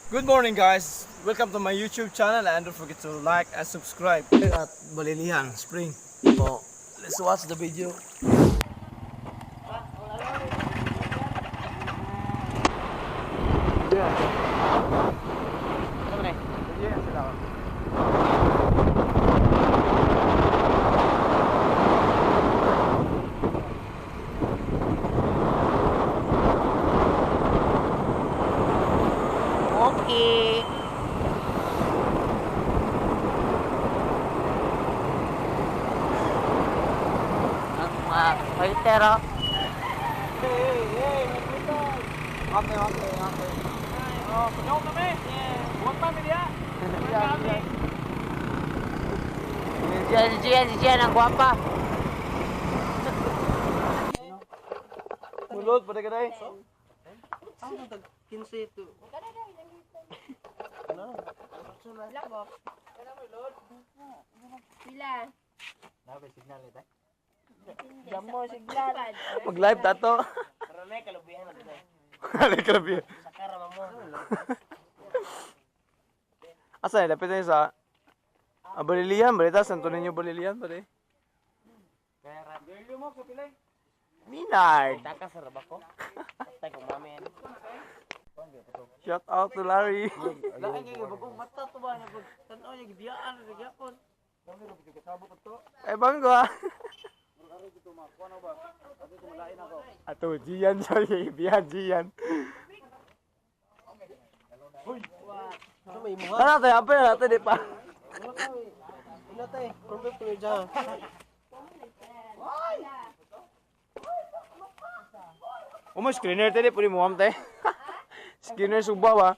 Good morning, guys! Welcome to my YouTube channel and don't forget to like and subscribe. At Balilihan Spring. So, let's watch the video. Yeah. Yeah, sila. Okay. Ang mga fighter, oh. Hey, hey, hey, okay, okay, okay. Oh, pagkaw kami. Huwag pa, media. Kami. Si Gian, si Gian, ang gwapa. Mulot, pwede ka dahil. Pila? Mag-live tato. Alay kalabihan. Asa na, lapit na sa Balilihan, balita, Santo Niño Balilihan, pare. Minard! Shout out to Larry. Eh, banggo ah. Ato, Gian, sorry, Bian, Gian. Tara tayo, apa na natin, di pa? Oh, may screener tayo, pwede mo am tayo. Screener suba ba?